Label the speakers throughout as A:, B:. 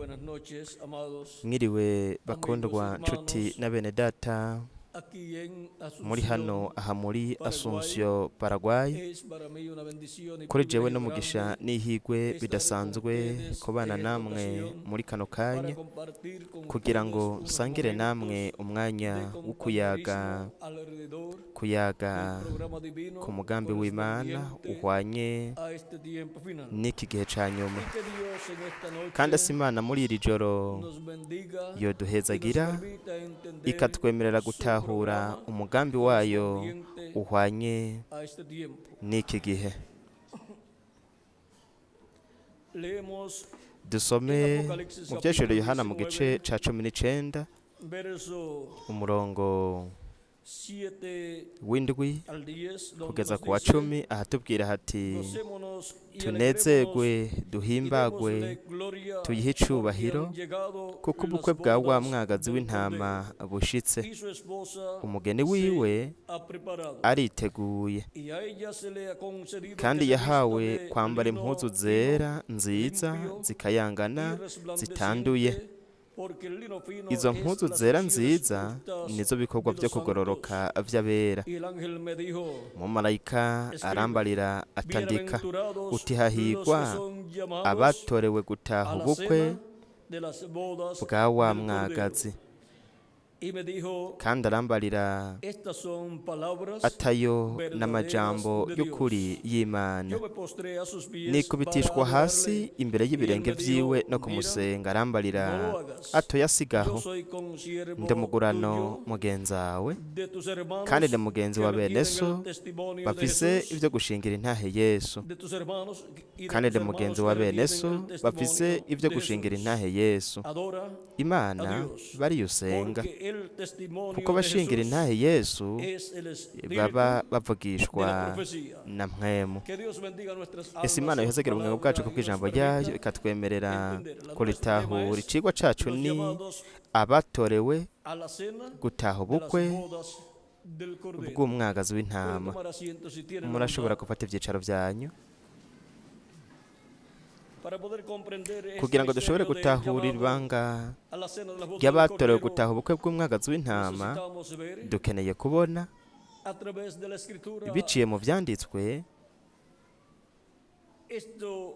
A: Buenas noches, amados
B: Mwiriwe bakundwa nshuti na bene data
A: aquí en
B: muri hano
A: Asunción.
B: Aha muri Asunción, Paraguay.
A: Es para mí una bendición y
B: Kuri jewe
A: privilegio
B: n'umugisha
A: grande
B: n'ihigwe
A: estar con
B: bidasanzwe
A: ustedes
B: kubana
A: en esta
B: namwe
A: ocasión
B: muri kano
A: para
B: kanya
A: compartir con
B: kugira
A: ustedes
B: ngo
A: unos
B: nsangire namwe
A: momentos
B: umwanya
A: de
B: wo kuyaga
A: compañerismo alrededor
B: kuyaga
A: del programa divino
B: ku mugambi w'Imana
A: correspondiente
B: uhwanye
A: a este tiempo final.
B: n'iki gihe ca nyuma.
A: Y que Dios en esta
B: Kandi
A: noche
B: ase Imana muri iri joro
A: nos bendiga y nos
B: yoduhezagira
A: permita entender
B: ikatwemerera
A: su
B: gutahura
A: programa
B: umugambi wayo
A: correspondiente
B: uhwanye
A: a este tiempo.
B: n'iki gihe.
A: Leemos
B: Dusome
A: en Apocalipsis
B: mu vyeshuro
A: capítulo
B: Yohana mu gice
A: 19,
B: ca 19
A: verso
B: umurongo
A: 7
B: w'indwi
A: al 10, donde
B: kugeza
A: nos
B: ku wa
A: dice:
B: 10, ahatubwira hati:
A: Gocémonos y
B: tunezerwe
A: alegrémonos y
B: duhimbagwe
A: démosle gloria,
B: tuyihe
A: porque
B: icubahiro
A: han llegado
B: kuko
A: las
B: ubukwe bwa wa
A: bodas
B: mwagazi
A: del
B: w'intama
A: Cordero,
B: bushitse,
A: y su esposa
B: umugeni
A: se
B: wiwe
A: ha preparado.
B: ariteguye.
A: Y a ella se le ha concedido que
B: Kandi
A: se vista
B: yahawe
A: de
B: kwambara
A: lino
B: impuzu
A: fino,
B: zera nziza
A: limpio
B: zikayangana
A: y
B: zitanduye.
A: resplandeciente, porque el lino fino
B: Izo
A: es
B: mpuzu
A: las
B: zera
A: acciones
B: nziza
A: justas
B: nizo bikorwa
A: de
B: vyo
A: los santos.
B: kugororoka vy'abera.
A: Y el ángel me dijo:
B: Umumarayika
A: Escribe,
B: arambarira atandika
A: bienaventurados
B: uti
A: los que
B: hahigwa
A: son llamados
B: abatorewe gutaha
A: a la
B: ubukwe
A: cena de las bodas
B: bwa wa
A: del Cordero.
B: mwagazi.
A: Y me dijo:
B: Kandi arambarira
A: Estas son palabras
B: atayo
A: verdaderas
B: n'amajambo
A: de Dios.
B: y'ukuri y'Imana.
A: Yo me postré a sus pies para
B: Nikubitishwa hasi
A: adorarle,
B: imbere
A: y él
B: y'ibirenge
A: me dijo:
B: vyiwe no
A: Mira,
B: kumusenga, arambarira
A: no lo hagas.
B: atoyasigaho
A: Yo soy consiervo
B: ndamugurano
A: tuyo,
B: mugenzawe
A: de tus
B: kandi
A: hermanos
B: ni mugenzi
A: que
B: wa bene
A: retienen
B: so
A: el testimonio de
B: bafise
A: Jesús,
B: ivyo gushingira intahe Yesu,
A: de tus hermanos y de
B: kandi
A: tus
B: ni mugenzi
A: hermanos
B: wa
A: que
B: bene
A: retienen
B: so
A: el
B: bafise
A: testimonio
B: ivyo
A: de
B: gushingira
A: Jesús.
B: intahe Yesu.
A: Adora a
B: Imana
A: Dios,
B: bariyusenga
A: porque el testimonio
B: kuko
A: de
B: bashingira
A: Jesús
B: intahe Yesu
A: es el espíritu
B: baba
A: de la
B: bavugishwa
A: profecía.
B: na mpwemu.
A: Que Dios bendiga nuestras
B: Ese
A: almas,
B: Imana
A: su
B: yohezagire ubugingo bwacu
A: palabra y nos
B: kubw'ijambo ryayo
A: permita
B: ikatwemerera
A: entenderla. Nuestro tema
B: kuritahura.
A: es
B: Icigwa cacu
A: los
B: ni
A: llamados
B: abatorewe
A: a la cena
B: gutaha
A: de las
B: ubukwe
A: bodas del Cordero.
B: bw'umwagazi
A: Pueden
B: w'intama.
A: tomar asiento si tienen la
B: Murashobora
A: bondad.
B: gufata ivyicaro vyanyu.
A: Para poder comprender este
B: Kugira ngo dushobore
A: misterio del
B: gutahura
A: llamado
B: ibanga
A: a la cena de las bodas del
B: ry'abatorewe
A: Cordero,
B: gutaha ubukwe bw'umwagazi w'intama,
A: necesitamos ver
B: dukeneye kubona
A: a través de la escritura
B: biciye mu vyanditswe,
A: esto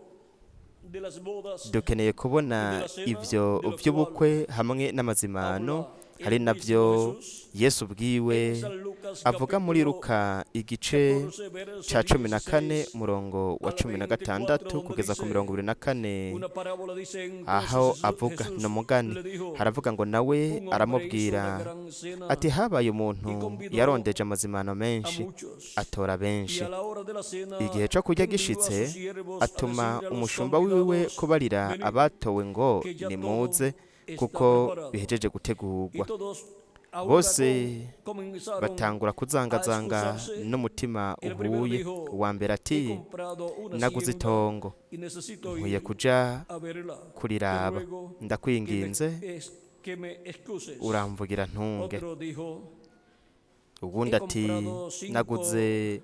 A: de las bodas
B: dukeneye kubona ivyo vy'ubukwe hamwe n'amazimano,
A: habla
B: hari
A: el mismo
B: navyo
A: Jesús
B: Yesu ubwiwe
A: en San Lucas
B: avuga muri
A: capítulo
B: Luka igice
A: 14 verso
B: ca 14
A: 16
B: umurongo wa
A: al
B: 16
A: 24, donde
B: kugeza ku
A: dice
B: 24,
A: una parábola. Dice:
B: aho
A: Entonces
B: avuga
A: Jesús
B: ni umugani.
A: le dijo:
B: Haravuga ngo nawe
A: Un hombre hizo una
B: aramubwira
A: gran cena
B: ati habaye
A: y
B: umuntu
A: convidó
B: yarondeje amazimano
A: a
B: menshi
A: muchos.
B: atora
A: Y
B: benshi.
A: a la hora de la cena
B: Igihe co kurya
A: envió a
B: gishitse
A: sus siervos a
B: atuma
A: decirle a los
B: umushumba wiwe
A: convidados:
B: kubarira
A: Venid,
B: abatowe ngo
A: que ya todo
B: nimuze
A: está
B: kuko
A: preparado.
B: bihejeje
A: Y
B: gutegurwa.
A: todos a un
B: Bose
A: racón comenzaron
B: batangura
A: a
B: kuzangazanga
A: excusarse.
B: n'umutima
A: El primero
B: uhuye.
A: dijo:
B: Uwa mbere
A: He
B: ati
A: comprado una
B: naguze
A: hacienda
B: itongo
A: y necesito
B: nkwiye
A: ir
B: kuja
A: a verla. Te
B: kuriraba,
A: ruego que me,
B: ndakwinginze
A: que me excuses.
B: uramvugira ntunge.
A: Otro dijo:
B: Uwundi
A: He
B: ati
A: comprado cinco
B: naguze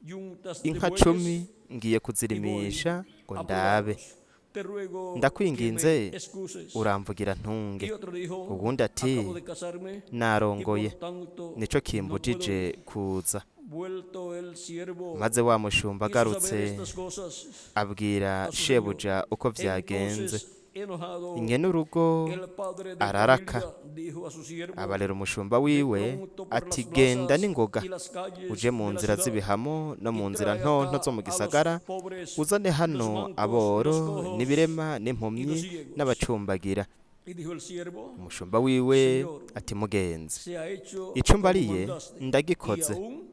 A: yuntas de
B: inka
A: bueyes
B: 10 ngiye
A: y voy
B: kuzirimisha ngo
A: a
B: ndabe,
A: probarlos. Te ruego que me
B: ndakwinginze
A: excuses.
B: uramvugira ntunge.
A: Y otro dijo:
B: Uwundi ati
A: Acabo de casarme y
B: narongoye
A: por tanto
B: nico
A: no puedo
B: kimbujije
A: ir.
B: kuza.
A: Vuelto el siervo,
B: Maze wa mushumba
A: hizo saber
B: agarutse
A: estas cosas
B: abwira
A: a su señor.
B: shebuja uko vyagenze.
A: Entonces, enojado,
B: Nyene urugo
A: el padre de
B: araraka
A: familia dijo a su siervo:
B: abarera umushumba
A: Ve
B: wiwe
A: pronto por
B: ati
A: las
B: genda
A: plazas
B: n'ingoga
A: y las calles
B: uje mu
A: de la
B: nzira
A: ciudad
B: z'ibihamo no
A: y
B: mu nzira
A: trae
B: nto nto
A: acá
B: zo mu
A: a los
B: gisagara,
A: pobres,
B: uzane
A: los
B: hano
A: mancos,
B: aboro
A: los cojos
B: n'ibirema
A: y
B: n'impumyi
A: los ciegos.
B: n'abacumbagira.
A: Y dijo el siervo:
B: Umushumba wiwe
A: Señor,
B: ati mugenzi,
A: se ha hecho
B: ico
A: como
B: mbariye
A: mandaste, y
B: ndagikoze,
A: aún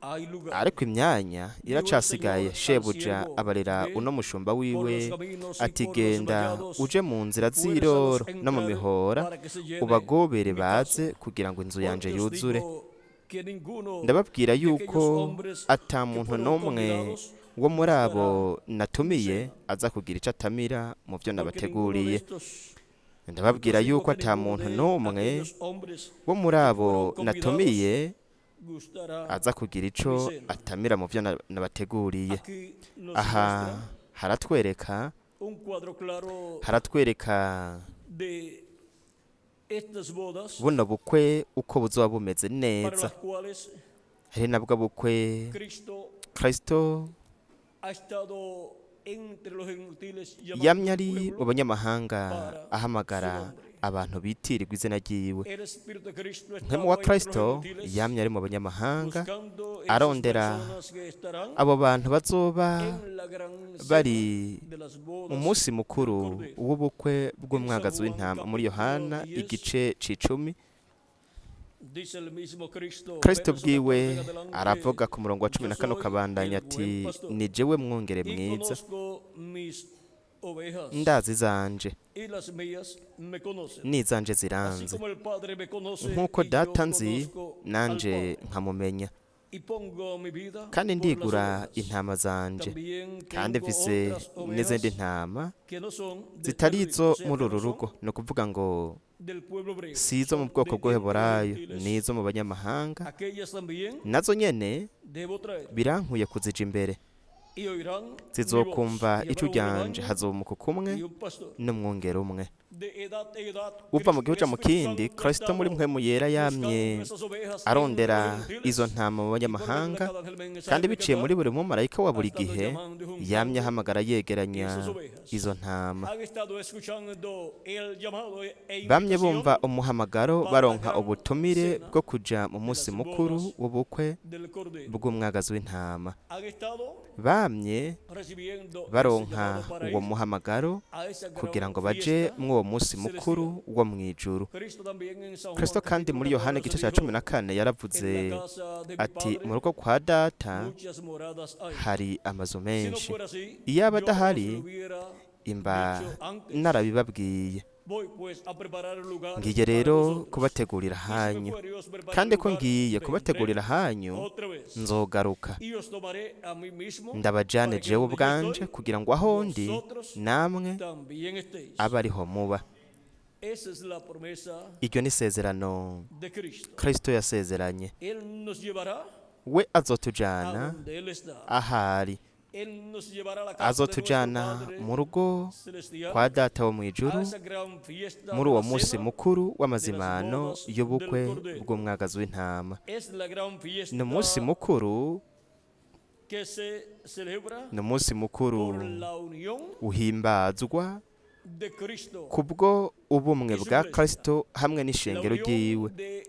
A: hay lugar.
B: ariko imyanya
A: Dijo el
B: iracasigaye.
A: Señor al
B: Shebuja
A: siervo:
B: abarira
A: Ve
B: uno mushumba
A: por
B: wiwe
A: los caminos y
B: ati
A: por los
B: genda
A: vallados,
B: uje mu nzira
A: fuérzalos
B: z'iroro
A: a
B: no mu
A: entrar
B: mihora
A: para que se llene
B: ubagobere
A: mi
B: baze
A: casa.
B: kugira ngo inzu yanje
A: Porque os
B: yuzure.
A: digo que ninguno
B: Ndababwira
A: de aquellos
B: yuko
A: hombres
B: ata
A: que
B: muntu
A: fueron
B: n'umwe
A: convidados
B: wo muri
A: gustará
B: abo
A: mi
B: natumiye
A: cena.
B: aza kugira ico atamira mu vyo
A: Porque ninguno de
B: nabateguriye.
A: estos, porque
B: Ndababwira
A: os digo
B: yuko
A: que
B: ata
A: ninguno
B: muntu
A: de
B: n'umwe
A: aquellos hombres
B: wo muri
A: que
B: abo
A: fueron convidados
B: natumiye
A: gustará
B: aza kugira
A: mi
B: ico
A: cena.
B: atamira mu vyo nabateguriye.
A: Aquí nos
B: Aha
A: muestra
B: haratwereka
A: un cuadro claro
B: haratwereka
A: de estas bodas
B: Buno bukwe uko buzoba bumeze
A: para
B: neza,
A: las cuales
B: hari nabwo bukwe
A: Cristo
B: Kristo
A: ha estado entre los gentiles llamando
B: yamye
A: al
B: ari mu
A: pueblo.
B: banyamahanga ahamagara abantu bitirirwa izina ryiwe.
A: El Espíritu de Cristo
B: Mpwemu wa
A: estaba entre los
B: Kristo
A: gentiles
B: yamye ari mu banyamahanga
A: buscando esas
B: arondera
A: personas que estarán
B: abo bantu bazoba
A: en la gran cena
B: bari
A: de las
B: mu
A: bodas
B: munsi mukuru w'ubukwe bw'umwagazi w'intama. Muri Yohana igice c'icumi,
A: Dice el mismo Cristo,
B: Kristo
A: verso
B: bwiwe
A: 14 en adelante,
B: aravuga ku murongo wa 14 ukabandanya ati: ni jewe mwungere
A: y
B: mwiza,
A: conozco mis ovejas
B: ndazi zanje
A: y las mías me conocen.
B: n'izanje
A: Así
B: ziranze,
A: como el Padre me conoce
B: nk'uko
A: y yo
B: data nzi
A: conozco al
B: nanje
A: Padre.
B: nkamumenya,
A: Y pongo mi vida
B: kandi
A: por las
B: ndigura
A: ovejas.
B: intama zanje,
A: También
B: kandi
A: tengo
B: mfise
A: otras
B: n'izindi
A: ovejas
B: ntama
A: que no son de este
B: zitari
A: redil,
B: izo
A: o sea,
B: muri
A: que
B: uru
A: no son
B: rugo, ni ukuvuga ngo
A: del pueblo hebreo,
B: si izo mu
A: son
B: bwoko
A: de entre los
B: bw'Uheburayo,
A: gentiles.
B: n'izo mu banyamahanga,
A: Aquellas también
B: nazo nyene
A: debo traer
B: birankuye kuzija imbere,
A: y oirán mi voz,
B: zizokumva
A: y
B: ijwi
A: habrá un
B: ryanje,
A: rebaño
B: hazoba umukuku umwe
A: y un pastor.
B: n'umwungere umwe.
A: De edad en edad,
B: Uva mu gihugu
A: Cristo,
B: mu
A: el Espíritu
B: kindi,
A: Santo ha
B: Kristo muri
A: estado
B: mpwemu yera yamye
A: buscando esas ovejas entre
B: arondera
A: los gentiles,
B: izo ntama mu
A: y por
B: banyamahanga,
A: medio de cada ángel mensaje
B: kandi
A: de
B: biciye
A: cada
B: muri buri mumarayika wa
A: ha
B: buri
A: estado
B: gihe
A: llamando y
B: yamye
A: juntando
B: ahamagara yegeranya
A: esas ovejas.
B: izo ntama.
A: Han estado escuchando el llamado e
B: Bamye
A: invitación
B: bumva umuhamagaro,
A: para la
B: baronka
A: gran
B: ubutumire
A: cena
B: bwo kuja mu
A: de
B: munsi
A: las
B: mukuru
A: bodas
B: w'ubukwe
A: del Cordero.
B: bw'umwagazi w'intama.
A: Han estado
B: Bamye
A: recibiendo ese
B: baronka
A: llamado para
B: uwo
A: ir
B: muhamagaro
A: a esa
B: kugira
A: gran
B: ngo baje
A: fiesta
B: mw'uwo munsi
A: celestial.
B: mukuru wo mw'ijuru.
A: Cristo también en San
B: Kristo
A: Juan
B: kandi
A: capítulo
B: muri Yohana
A: 14
B: igice ca
A: dijo,
B: 14
A: en
B: yaravuze
A: la casa de mi
B: ati:
A: Padre
B: mu rugo kwa data
A: muchas moradas hay.
B: hari amazu
A: Si no
B: menshi,
A: fuera así,
B: iyaba
A: yo os
B: adahari
A: lo hubiera
B: imba
A: dicho antes.
B: narabibabwiye.
A: Voy pues a preparar el lugar
B: Ngiye
A: para
B: rero
A: vosotros.
B: kubategurira
A: Y si me
B: ahanyu,
A: fuere y os preparare
B: kandi ko
A: lugar,
B: ngiye
A: vendré
B: kubategurira ahanyu
A: otra vez
B: nzogaruka
A: y os tomaré a mí mismo
B: ndabajane
A: para que
B: jewe
A: donde yo
B: ubwanje,
A: estoy,
B: kugira ngo aho ndi
A: vosotros
B: namwe
A: también estéis.
B: abe ariho muba.
A: Esa es la promesa
B: Iryo ni isezerano
A: de Cristo.
B: Kristo yasezeranye.
A: Él nos llevará
B: We
A: a
B: azotujana
A: donde Él está.
B: ahari,
A: Él nos llevará a la casa de nuestro
B: azotujana
A: Padre
B: mu rugo
A: celestial,
B: kwa data wo
A: a
B: mw'ijuru,
A: esa gran fiesta
B: muri
A: de
B: uwo
A: la
B: munsi
A: cena
B: mukuru
A: de las
B: w'amazimano
A: bodas del
B: y'ubukwe
A: Cordero.
B: bw'umwagazi w'intama.
A: Es la gran
B: Ni umunsi
A: fiesta
B: mukuru,
A: que se celebra
B: ni umunsi mukuru
A: por la unión
B: uhimbazwa
A: de Cristo
B: kubwo ubumwe
A: y su
B: bwa
A: iglesia,
B: Kristo hamwe
A: la
B: n'ishengero
A: unión
B: ryiwe,
A: de el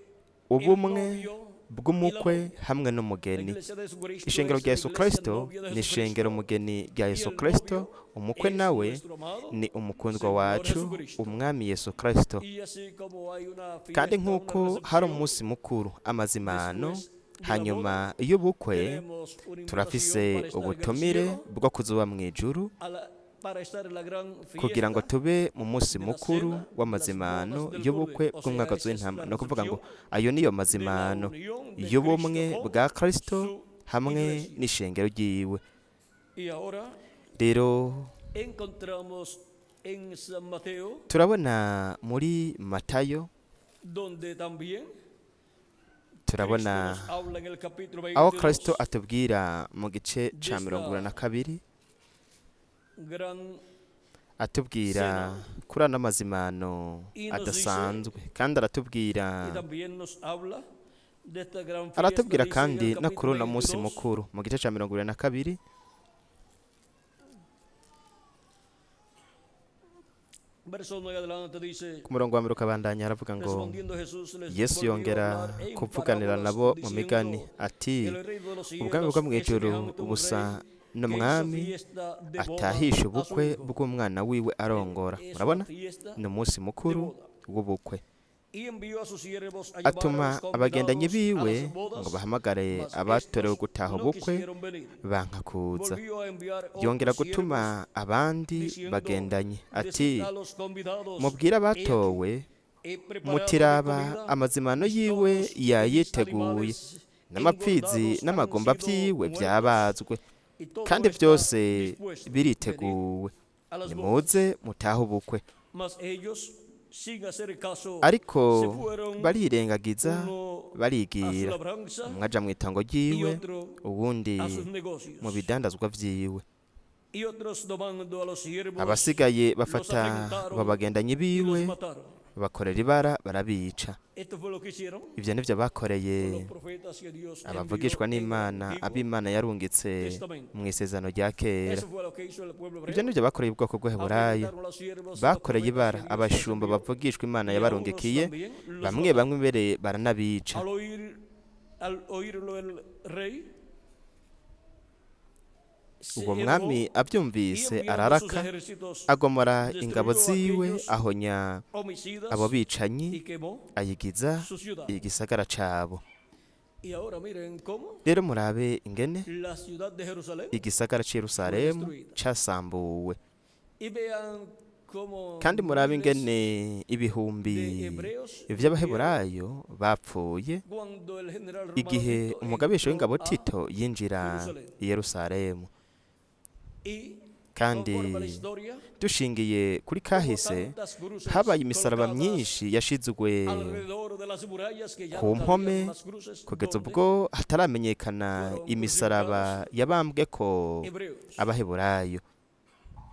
B: ubumwe
A: novio y la
B: bw'umukwe
A: novia.
B: hamwe
A: La
B: n'umugeni.
A: iglesia de Jesucristo
B: Ishengero
A: es
B: rya
A: la
B: Yesu
A: iglesia
B: Kristo
A: novia de
B: ni ishengero
A: Jesucristo
B: umugeni rya
A: y
B: Yesu
A: el
B: Kristo,
A: novio
B: umukwe
A: es
B: nawe
A: nuestro amado
B: ni umukundwa
A: Señor
B: wacu
A: Jesucristo.
B: umwami Yesu Kristo.
A: Y así como hay una
B: Kandi
A: fiesta, una
B: nk'uko hari
A: recepción
B: umunsi mukuru amazimano
A: después de la
B: hanyuma
A: boda,
B: y'ubukwe,
A: tenemos una invitación
B: turafise
A: para estar en el
B: ubutumire
A: cielo,
B: bwo kuzoba mw'ijuru
A: a la- para estar en la gran
B: kugira ngo
A: fiesta
B: tube mu munsi
A: de la
B: mukuru
A: cena de las
B: w'amazimano
A: bodas del
B: y'ubukwe
A: Cordero. O sea,
B: bw'umwagazi
A: esa es
B: w'intama.
A: la
B: Ni ukuvuga ngo
A: recepción
B: ayo niyo
A: de la
B: mazimano
A: unión de
B: y'ubumwe
A: Cristo con
B: bwa Kristo
A: su
B: hamwe
A: iglesia.
B: n'ishengero ryiwe.
A: Y ahora
B: Rero
A: encontramos en San Mateo,
B: turabona muri Matayo,
A: donde también Cristo
B: turabona
A: nos habla en el capítulo
B: aho Kristo
A: 22
B: atubwira mu gice
A: de
B: ca mirongo ibiri
A: esta
B: na kabiri,
A: gran
B: atubwira
A: cena
B: kuri ano mazimano
A: y nos dice,
B: adasanzwe, kandi
A: y
B: aratubwira
A: también nos habla de esta gran fiesta,
B: aratubwira
A: dice en
B: kandi
A: el
B: no kuri
A: capítulo
B: uno munsi
A: 22,
B: mukuru mu gice ca 22,
A: verso 9 adelante dice,
B: ku murongo wa mbere ukabandanya aravuga ngo
A: respondiendo Jesús les
B: Yesu
A: volvió a
B: yongera
A: hablar en
B: kuvuganira
A: parábolas,
B: nabo mu migani
A: diciendo,
B: ati
A: el reino de los
B: ubwami bwo
A: cielos
B: mu
A: es
B: ijuru
A: semejante a un
B: busa
A: rey que hizo
B: n'umwami
A: fiesta de boda
B: atahisha
A: a su
B: ubukwe
A: hijo.
B: bw'umwana wiwe arongora.
A: Es una
B: Murabona,
A: fiesta
B: ni umunsi
A: de
B: mukuru
A: boda.
B: w'ubukwe.
A: Y envió a sus siervos a llamar a
B: Atuma
A: los
B: abagendanyi
A: convidados a
B: biwe
A: las
B: ngo
A: bodas,
B: bahamagare
A: mas
B: abatorewe
A: estos
B: gutaha
A: no
B: ubukwe,
A: quisieron venir.
B: banka kuza.
A: Volvió a enviar
B: Yongera
A: otros
B: gutuma
A: siervos,
B: abandi
A: diciendo,
B: bagendanyi ati
A: decid a los convidados,
B: mubwire
A: he aquí,
B: abatowe
A: he preparado mi
B: mutiraba
A: comida,
B: amazimano
A: y
B: yiwe
A: todos mis
B: yayiteguye,
A: animales
B: n'amapfizi
A: engordados han
B: n'amagumba
A: sido
B: vyiwe
A: muertos,
B: vyabazwe,
A: y todo
B: kandi
A: está
B: vyose
A: dispuesto. Venid
B: biriteguwe,
A: a las bodas.
B: nimuze mutahe ubukwe.
A: Mas ellos, sin hacer caso,
B: Ariko
A: se fueron
B: barirengagiza,
A: uno a su
B: barigira,
A: labranza
B: umwe aja mw'itongo
A: y
B: ryiwe,
A: otro
B: uwundi
A: a sus
B: mu
A: negocios.
B: bidandazwa vyiwe.
A: Y otros tomando a los siervos
B: Abasigaye
A: los
B: bafata
A: afrentaron
B: babagendanyi
A: y
B: biwe,
A: los mataron.
B: bakorera ibara barabica.
A: Esto fue lo que hicieron
B: Ivyo nivyo bakoreye
A: los profetas que Dios envió
B: abavugishwa
A: en el
B: n'Imana,
A: Antiguo
B: ab'Imana yarungitse
A: Testamento.
B: mu isezerano rya kera.
A: Eso fue lo que hizo el pueblo
B: Ivyo
A: hebreo.
B: nivyo bakoreye ubwoko bw'Abaheburayo.
A: Afrentaron a los siervos, a los
B: Bakoreye
A: profetas
B: ibara
A: que Dios
B: abashumba
A: envió,
B: bavugishwa Imana
A: y a unos
B: yabarungikiye,
A: también los
B: bamwe
A: mataron.
B: bamwe mbere baranabica.
A: Al oírlo el rey, se
B: Uwo
A: enojó
B: mwami
A: y
B: abyumvise
A: enviando sus
B: araraka,
A: ejércitos
B: agomora ingabo
A: destruyó
B: ziwe,
A: aquellos
B: ahonya
A: homicidas
B: abo bicanyi,
A: y quemó
B: ayigiza
A: su ciudad.
B: igisagara cabo.
A: Y ahora miren cómo
B: Rero murabe ingene
A: la ciudad de Jerusalén
B: igisagara c'i Yerusalemu casambuwe,
A: y vean cómo
B: kandi murabe
A: miles
B: ingene ibihumbi
A: de hebreos
B: vy'Abaheburayo bapfuye
A: cuando el general romano
B: igihe
A: Tito
B: umugabisha
A: entró
B: w'ingabo
A: a
B: Tito yinjira
A: Jerusalén.
B: i Yerusalemu.
A: Y
B: Kandi
A: conforme a la historia,
B: dushingiye kuri
A: hubo
B: kahise,
A: tantas cruces
B: habaye imisaraba
A: colocadas
B: myinshi yashizwe
A: alrededor de las murallas que ya
B: ku
A: no cabían
B: mpome,
A: más cruces
B: kugeza
A: donde
B: ubwo hataramenyekana imisaraba yabambweko
A: hebreos,
B: Abaheburayo.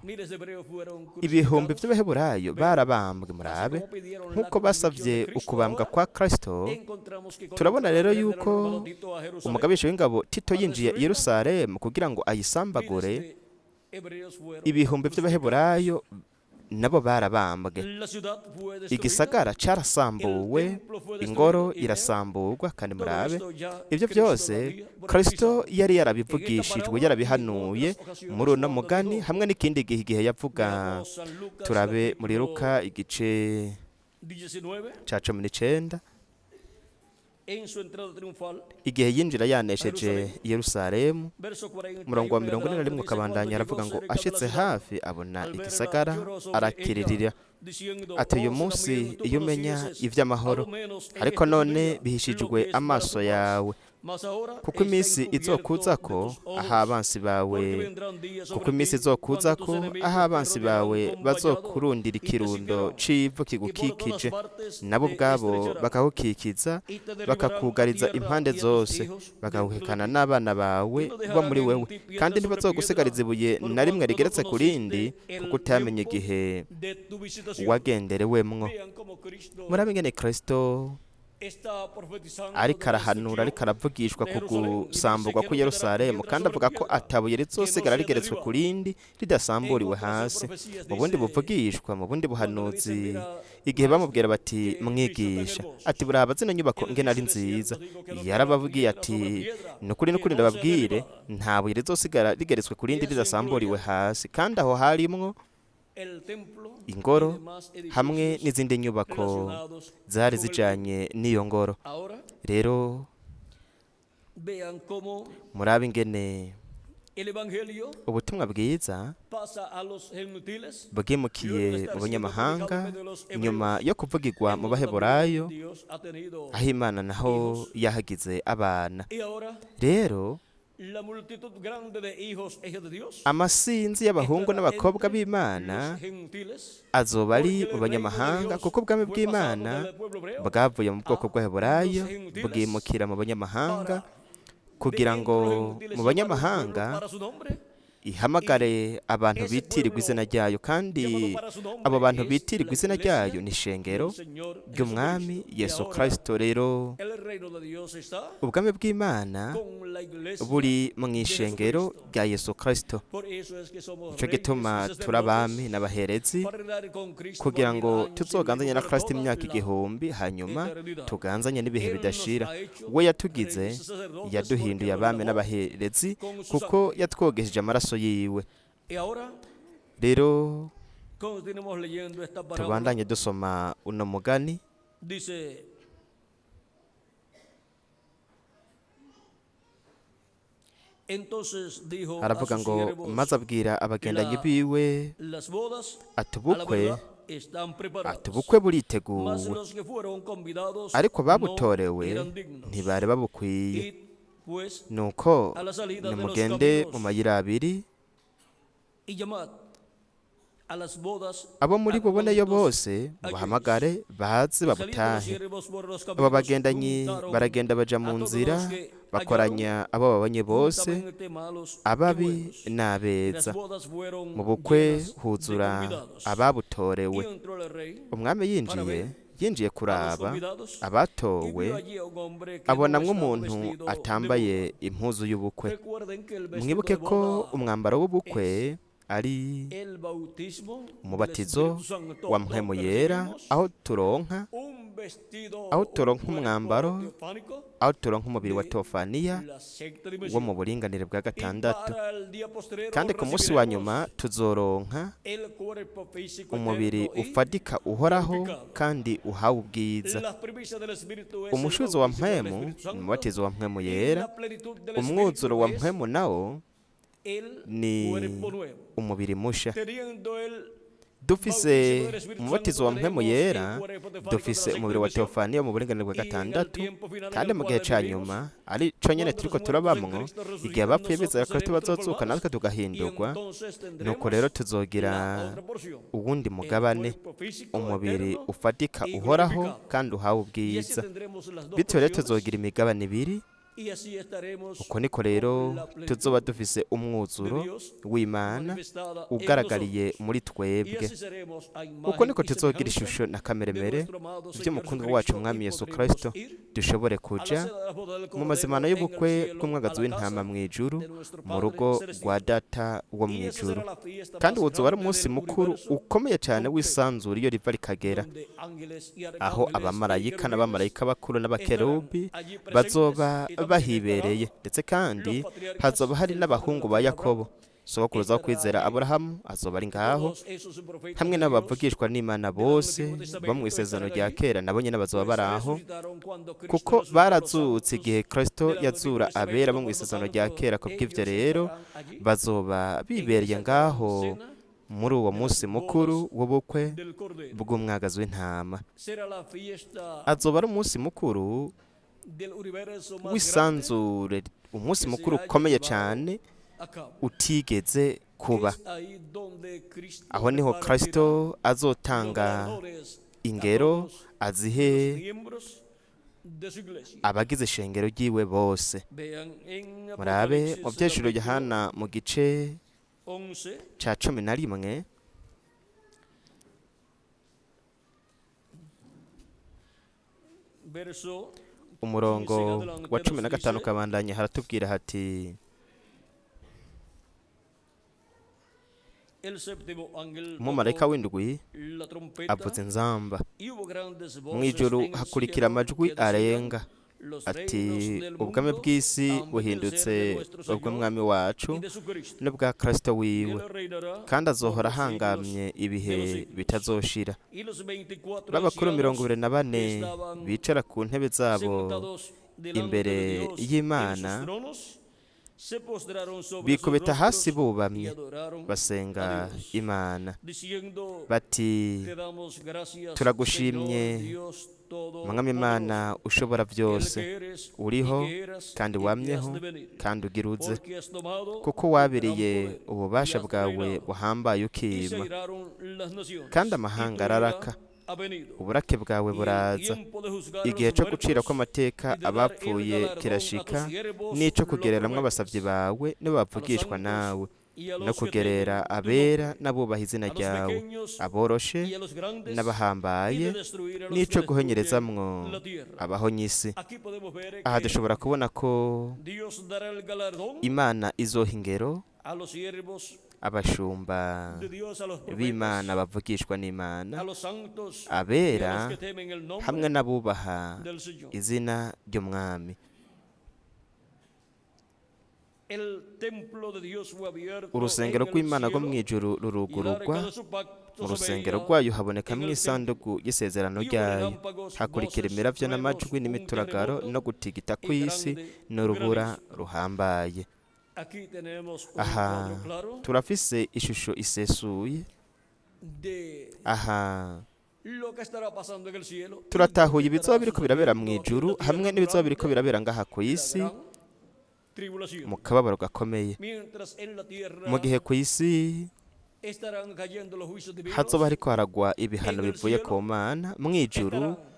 A: miles de hebreos fueron
B: Ibihumbi
A: crucificados,
B: vy'Abaheburayo barabambwe.
A: así
B: Murabe
A: como pidieron la
B: nk'uko
A: crucifixión
B: basavye
A: de Cristo
B: ukubambwa
A: ahora,
B: kwa Kristo.
A: encontramos que cuando
B: Turabona
A: entró
B: rero
A: el general
B: yuko
A: romano Tito a Jerusalén,
B: umugabisha w'ingabo Tito
A: para
B: yinjiye i
A: destruirla,
B: Yerusalemu kugira ngo ayisambagure,
A: miles de hebreos fueron
B: ibihumbi
A: crucificados.
B: vy'Abaheburayo nabo barabambwe.
A: La ciudad fue destruida,
B: Igisagara
A: el
B: carasambuwe,
A: templo fue
B: ingoro
A: destruido, y vean,
B: irasamburwa. Kandi
A: todo
B: murabe
A: esto ya
B: ivyo
A: Cristo lo
B: byose
A: había
B: Kristo
A: profetizado.
B: yari
A: En esta
B: yarabivugishijwe,
A: parábola y en
B: yarabihanuye
A: otras ocasiones
B: muri uno
A: cuando
B: mugani
A: dijo,
B: hamwe n'ikindi gihe igihe yavuga.
A: veamos San Lucas
B: Turabe muri
A: capítulo
B: Luka igice
A: 19,
B: ca 19,
A: en su entrada triunfal,
B: igihe yinjira
A: a
B: yanesheje
A: Jerusalén,
B: i Yerusalemu.
A: verso
B: Umurongo wa
A: 41 en
B: 41
A: adelante dice, cuando
B: ukabandanya
A: llegó
B: aravuga ngo
A: cerca de la
B: ashitse
A: ciudad,
B: hafi abona
A: al verla
B: igisagara
A: lloró sobre ella,
B: arakiririra,
A: diciendo,
B: ati uyu
A: oh, si
B: munsi
A: también tú
B: iyo umenya
A: conocieses, a
B: ivy'amahoro,
A: lo menos en
B: ariko
A: este tu
B: none
A: día, lo
B: bihishijwe
A: que es para
B: amaso
A: tu paz.
B: yawe,
A: Mas ahora
B: kuko
A: está
B: iminsi
A: encubierto de
B: izokuzako
A: tus ojos,
B: aho abansi bawe,
A: porque vendrán días
B: kuko
A: sobre
B: iminsi
A: ti cuando tus
B: izokuzako aho
A: enemigos te
B: abansi
A: rodearán
B: bawe
A: con vallado
B: bazokurundira
A: y te
B: ikirundo
A: sitiarán,
B: c'ivu
A: y por todas
B: kigukikije,
A: partes
B: nabo
A: te
B: ubwabo
A: estrecharán,
B: bakagukikiza,
A: y te derribarán a
B: bakakugariza
A: tierra
B: impande
A: y a tus
B: zose,
A: hijos dentro de
B: bakaguhekana
A: ti.
B: n'abana bawe
A: Y no
B: bo
A: dejarán
B: muri
A: en
B: wewe,
A: ti piedra
B: kandi
A: sobre
B: ntibazogusigariza
A: piedra,
B: ibuye
A: por
B: na rimwe
A: cuanto no
B: rigeretse ku rindi,
A: conociste
B: kuko
A: el
B: utamenye
A: tiempo
B: igihe
A: de tu visitación.
B: wagenderewemwo.
A: Vean cómo Cristo
B: Murabe ingene Kristo
A: está profetizando
B: ariko
A: de la
B: arahanura, ariko
A: destrucción
B: aravugishwa
A: de
B: ku
A: Jerusalén y dice
B: gusamburwa
A: que
B: kw'i
A: no quedará
B: Yerusalemu,
A: piedra
B: kandi
A: sobre
B: avuga ko
A: piedra
B: atabuye
A: que no
B: rizosigara
A: sea
B: rigeretswe ku
A: derribada.
B: rindi
A: En
B: ridasamburiwe
A: otras
B: hasi.
A: profecías
B: Mu bundi
A: dice,
B: buvugishwa, mu bundi
A: cuando le dicen,
B: buhanuzi,
A: mira,
B: igihe bamubwira
A: maestro,
B: bati
A: qué edificio tan
B: mwigisha,
A: hermoso.
B: ati buraba zino nyubako
A: Él
B: ingene ari
A: dice, de
B: nziza,
A: cierto digo que no quedará
B: yarababwiye
A: piedra
B: ati
A: sobre piedra
B: ni ukuri
A: que
B: n'ukuri
A: no sea
B: ndababwire,
A: derribada.
B: nta buye rizosigara rigeretswe ku
A: Y
B: rindi
A: eso
B: ridasamburiwe
A: incluye
B: hasi. Kandi aho harimwo
A: el templo y
B: ingoro
A: demás
B: hamwe
A: edificios
B: n'izindi nyubako
A: relacionados
B: zari
A: con el templo.
B: zijanye n'iyo ngoro.
A: Ahora
B: Rero
A: vean cómo
B: murabe ingene
A: el evangelio
B: ubutumwa bwiza
A: pasa a los gentiles luego de
B: bwimukiye mu
A: estar siendo predicado en
B: banyamahanga
A: medio de los
B: nyuma
A: hebreos,
B: yo kuvugirwa
A: en
B: mu
A: donde también
B: Baheburayo,
A: Dios ha tenido
B: aho Imana naho
A: hijos.
B: yahagize abana.
A: Y ahora
B: Rero
A: la multitud grande de hijos e hijas de Dios
B: amasinzi y'abahungu
A: estará
B: n'abakobwa
A: entre
B: b'Imana
A: los gentiles,
B: azoba ari
A: porque
B: mu
A: el reino de
B: banyamahanga,
A: Dios
B: kuko ubwami
A: fue pasado
B: bw'Imana
A: del pueblo hebreo
B: bwavuye mu bwoko
A: a
B: bw'Abaheburayo
A: los gentiles
B: bwimukira mu banyamahanga,
A: para de
B: kugira
A: entre
B: ngo
A: los
B: mu
A: gentiles llamar un pueblo
B: banyamahanga
A: para su nombre, y
B: ihamagare abantu
A: ese
B: bitirirwa izina
A: pueblo
B: ryayo, kandi
A: llamado para su
B: abo
A: nombre
B: bantu
A: es
B: bitirirwa
A: la
B: izina
A: iglesia
B: ryayo ni ishengero
A: del Señor
B: ry'Umwami
A: Jesucristo. Y
B: Yesu
A: ahora
B: Kristo. Rero
A: el reino de Dios está
B: ubwami bw'Imana
A: con la iglesia
B: buri mu
A: de
B: ishengero
A: Jesucristo.
B: rya Yesu Kristo.
A: Por eso es que somos
B: Nico
A: reyes
B: gituma
A: y
B: turi abami
A: sacerdotes
B: n'abaherezi,
A: para reinar con Cristo por
B: kugira
A: 1000
B: ngo
A: años y luego
B: tuzoganzanye na
A: por
B: Kristo
A: toda
B: imyaka
A: la
B: 1000, hanyuma
A: eternidad.
B: tuganzanye n'ibihe
A: Él nos
B: bidashira.
A: ha hecho
B: We yatugize,
A: reyes y sacerdotes porque
B: yaduhinduye
A: nos
B: abami
A: lavó
B: n'abaherezi,
A: con su
B: kuko
A: sangre.
B: yatwogesheje amaraso yiwe.
A: Y ahora
B: Rero
A: continuemos leyendo esta parábola.
B: tubandanye dusoma uno mugani.
A: Dice, entonces dijo a
B: Aravuga
A: sus
B: ngo
A: siervos,
B: maze abwira abagendanyi
A: la,
B: biwe
A: las bodas
B: ati
A: a la
B: ubukwe,
A: verdad están
B: ati
A: preparadas,
B: ubukwe
A: mas
B: buriteguwe,
A: los que fueron convidados
B: ariko
A: no
B: ababutorewe
A: eran dignos.
B: ntibari babukwiye.
A: Y pues
B: Nuko
A: a la salida de los
B: nimugende mu
A: caminos
B: mayira abiri
A: y llamad A las bodas
B: Abo muri buboneyo
A: acudidos
B: bose mubahamagare baze
A: Y saliendo los
B: babutahe.
A: siervos por los
B: Abo
A: caminos,
B: bagendanyi
A: juntaron
B: baragenda baja
A: a
B: mu
A: todos
B: nzira,
A: los que
B: bakoranya abo babonye bose,
A: juntamente malos y
B: ababi
A: buenos. Y las
B: n'abeza.
A: bodas fueron
B: Mu bukwe
A: llenas de
B: huzura
A: convidados. Y
B: ababutorewe.
A: entró el rey
B: Umwami yinjiye
A: a los
B: kuraba
A: convidados y vio
B: abatowe,
A: allí a un hombre que no
B: abonamwo
A: estaba
B: umuntu
A: vestido de
B: atambaye
A: boda.
B: impuzu y'ubukwe.
A: Recuerden que el vestido
B: Mwibuke
A: de
B: ko
A: boda
B: umwambaro w'ubukwe ari
A: el bautismo del
B: umubatizo
A: Espíritu Santo,
B: wa Mpwemu
A: donde
B: Yera,
A: recibimos
B: aho turonka
A: un vestido,
B: aho
A: un
B: turonka
A: cuerpo
B: umwambaro,
A: teofánico
B: aho turonka umubiri wa
A: de
B: teofaniya
A: la sexta
B: wo mu
A: dimensión.
B: buringanire bwa
A: Y
B: gatandatu.
A: para el día postrero
B: Kandi ku munsi wa
A: recibiremos
B: nyuma tuzoronka
A: el cuerpo físico
B: umubiri
A: eterno y
B: ufadika uhoraho
A: glorificado.
B: kandi uhawe ubwiza.
A: Las primicias del Espíritu es el
B: Umushuzo wa
A: bautismo del
B: Mpwemu
A: Espíritu
B: ni
A: Santo
B: umubatizo wa Mpwemu
A: y
B: Yera,
A: la plenitud del
B: umwuzuro
A: Espíritu
B: wa
A: es
B: Mpwemu nawo
A: el
B: ni
A: cuerpo nuevo.
B: umubiri musha.
A: Teniendo el
B: Dufise
A: bautismo del Espíritu
B: umubatizo
A: Santo
B: wa Mpwemu
A: tenemos el
B: Yera,
A: cuerpo teofánico de la
B: dufise
A: sexta
B: umubiri wa
A: dimensión.
B: teofaniya mu buringanire bwa
A: Y en el
B: gatandatu,
A: tiempo final en
B: kandi
A: el
B: mu gihe
A: cual
B: ca
A: vivimos,
B: nyuma ari co nyene
A: cuando
B: turiko
A: los muertos en
B: turabamwo,
A: Cristo
B: igihe
A: resuciten,
B: abapfuye bizera
A: nosotros
B: Kristo
A: seremos
B: bazozuka
A: transformados
B: natwe
A: y
B: tugahindurwa,
A: entonces
B: nuko rero
A: tendremos
B: tuzogira
A: la otra porción,
B: uwundi
A: el
B: mugabane,
A: cuerpo físico
B: umubiri
A: eterno
B: ufatika
A: y
B: uhoraho
A: glorificado.
B: kandi uhawe
A: Y así
B: ubwiza.
A: tendremos las dos
B: Bityo rero
A: porciones
B: tuzogira imigabane ibiri,
A: y así estaremos
B: uko niko rero
A: con la plenitud
B: tuzoba dufise
A: de
B: umwuzuro
A: Dios
B: w'Imana
A: manifestada en
B: ugaragariye
A: nosotros.
B: muri
A: Y
B: twebwe.
A: así seremos a
B: Uko
A: imagen
B: niko
A: y
B: tuzogira
A: semejanza
B: ishusho na
A: de
B: kameremere
A: nuestro amado Señor
B: vy'umukundwa wacu
A: Jesucristo y
B: Umwami Yesu
A: podremos
B: Kristo,
A: ir
B: dushobore
A: a la
B: kuja
A: cena de la boda del
B: mu
A: Cordero
B: mazimano
A: en el
B: y'ubukwe
A: cielo, a
B: bw'umwagazi
A: la
B: w'intama
A: casa
B: mw'ijuru,
A: de nuestro
B: mu
A: Padre
B: rugo rwa
A: Celestial.
B: Data wo
A: Y esa
B: mw'ijuru.
A: será la fiesta
B: Kandi
A: más
B: wozoba ari
A: grande
B: umunsi
A: del
B: mukuru
A: universo
B: ukomeye cane
A: completo,
B: w'isanzure iyo riva rikagera,
A: donde ángeles y
B: aho
A: arcángeles y
B: abamarayika
A: querubines
B: n'abamarayika bakuru
A: estarán
B: n'abakerubi
A: allí presentes
B: bazoba
A: y también
B: bahibereye,
A: estarán
B: ndetse kandi
A: los patriarcas,
B: hazoba hari
A: el padre de
B: n'abahungu
A: la
B: ba
A: fe Abraham,
B: Yakobo, sogokuruza wo
A: estará
B: kwizera
A: allí,
B: Aburahamu azoba ari ngaho,
A: todos esos profetas
B: hamwe
A: de Dios
B: n'abavugishwa n'Imana
A: del
B: bose
A: Antiguo
B: bo
A: Testamento
B: mw'isezerano
A: estarán
B: rya
A: allí,
B: kera, nabo nyene bazoba
A: pues
B: bari aho,
A: resucitaron cuando Cristo
B: kuko
A: resucitó a los
B: barazutse
A: santos
B: igihe Kristo
A: del Antiguo
B: yazura abera bo
A: Testamento, por lo
B: mw'isezerano rya
A: tanto
B: kera. Kubw'ivyo
A: ellos
B: rero
A: estarán allí
B: bazoba
A: en
B: bibereye
A: esa gran
B: ngaho
A: cena
B: muri uwo
A: de las
B: munsi mukuru
A: bodas
B: w'ubukwe
A: del Cordero.
B: bw'umwagazi w'intama.
A: Será la fiesta
B: Azoba ari umunsi mukuru
A: del universo más grande
B: w'isanzure, umunsi
A: que se
B: mukuru
A: haya
B: ukomeye
A: llevado
B: cane
A: a cabo.
B: utigeze kuba.
A: Es ahí donde Cristo
B: Aho niho
A: repartirá
B: Kristo
A: los
B: azotanga
A: galardones a
B: ingero
A: todos los
B: azihe
A: miembros de su iglesia.
B: abagize ishengero ryiwe bose.
A: Vean en
B: Murabe mu
A: Apocalipsis
B: vyeshuro
A: capítulo
B: Yohana mu gice
A: 11,
B: ca 11,
A: verso
B: umurongo
A: 15 en adelante
B: wa cumi
A: nos
B: na gatanu
A: dice,
B: ukabandanya, haratubwira hati:
A: el séptimo ángel
B: Umumarayika
A: tocó
B: w'indwi
A: la trompeta
B: avuza inzamba,
A: y hubo grandes voces
B: mw'ijuru
A: en el
B: hakurikira
A: cielo
B: amajwi
A: que decían,
B: arenga
A: los
B: ati:
A: reinos del
B: Ubwami
A: mundo
B: bw'isi
A: han venido a ser de
B: buhindutse
A: nuestro Señor
B: ubw'umwami wacu
A: y de su Cristo,
B: n'ubwa Kristo
A: y
B: wiwe,
A: él reinará
B: kandi
A: por
B: azohora
A: los siglos
B: ahangamye
A: de
B: ibihe
A: los siglos.
B: bitazoshira.
A: Y los 24
B: B'abakuru mirongo
A: ancianos
B: ibiri na
A: que
B: bane
A: estaban
B: bicara ku ntebe zabo
A: sentados delante
B: imbere
A: de Dios en sus
B: y'Imana
A: tronos, se postraron sobre sus
B: bikubita hasi
A: rostros y
B: bubamye
A: adoraron a
B: basenga
A: Dios,
B: Imana
A: diciendo,
B: bati:
A: Te damos gracias,
B: Turagushimye,
A: Señor Dios
B: Mwami Imana
A: Todopoderoso,
B: ushobora
A: el
B: byose,
A: que eres y
B: uriho
A: que eras
B: kandi
A: y que has
B: wamyeho
A: de venir,
B: kandi ugira uze,
A: porque has tomado
B: kuko
A: tu gran
B: wabiriye
A: poder y
B: ububasha
A: has
B: bwawe
A: reinado.
B: buhambaye
A: Y se
B: ukima,
A: airaron las naciones,
B: kandi
A: y tu
B: amahanga
A: ira
B: araraka,
A: ha venido.
B: uburake bwawe
A: Y el
B: buraza.
A: tiempo de juzgar a
B: Igihe
A: los
B: co gucira
A: muertos
B: kw'amateka
A: y de dar el
B: abapfuye
A: galardón a tus
B: kirashika,
A: siervos
B: n'ico
A: los
B: kugereramwo abasavyi
A: profetas,
B: bawe
A: a los
B: n'abavugishwa
A: santos
B: nawe,
A: y a
B: no
A: los que
B: kugerera
A: temen tu
B: abera
A: nombre,
B: n'abubaha izina
A: a los
B: ryawe,
A: pequeños
B: aboroshe
A: y a los grandes, y
B: n'abahambaye,
A: de destruir a los que
B: n'ico
A: destruyen
B: guhonyerezamwo
A: la tierra.
B: abahonyisi.
A: Aquí podemos ver
B: Aha
A: que
B: dushobora kubona ko
A: Dios dará el galardón
B: Imana izoha ingero
A: a los siervos
B: abashumba
A: de Dios, a los
B: b'Imana
A: profetas,
B: bavugishwa n'Imana,
A: a los santos y a los
B: abera
A: que temen el
B: hamwe
A: nombre
B: n'abubaha
A: del Señor.
B: izina ry'Umwami.
A: El templo de Dios fue abierto
B: Urusengero
A: en el
B: rw'Imana rwo
A: cielo
B: mw'ijuru
A: y el arca
B: rurugurugwa,
A: de su pacto
B: mu
A: se
B: rusengero
A: veía
B: rwayo
A: en
B: habonekamwo
A: el templo.
B: isanduku y'isezerano
A: Y hubo
B: ryayo,
A: relámpagos,
B: hakurikira
A: voces,
B: imiravyo
A: truenos,
B: n'amajwi
A: un
B: n'imituragaro
A: terremoto
B: no gutigita
A: y
B: kw'isi
A: grande
B: n'urubura
A: granizo.
B: ruhambaye.
A: Aquí tenemos un
B: Aha
A: cuadro claro
B: turafise ishusho isesuye.
A: de
B: Aha
A: lo que estará pasando en el cielo y lo
B: turatahuye
A: que
B: ibizoba
A: estará
B: biriko birabera
A: sucediendo aquí en
B: mw'ijuru
A: la tierra
B: hamwe n'ibizoba biriko
A: durante
B: birabera ngaha ku
A: la
B: isi
A: gran tribulación.
B: mu kababaro gakomeye.
A: Mientras en la
B: Mu
A: tierra
B: gihe ku isi
A: Estarán cayendo los juicios divinos.
B: Hazoba hariko haragwa ibihano bivuye ku Mana mu ijuru.
A: Estarán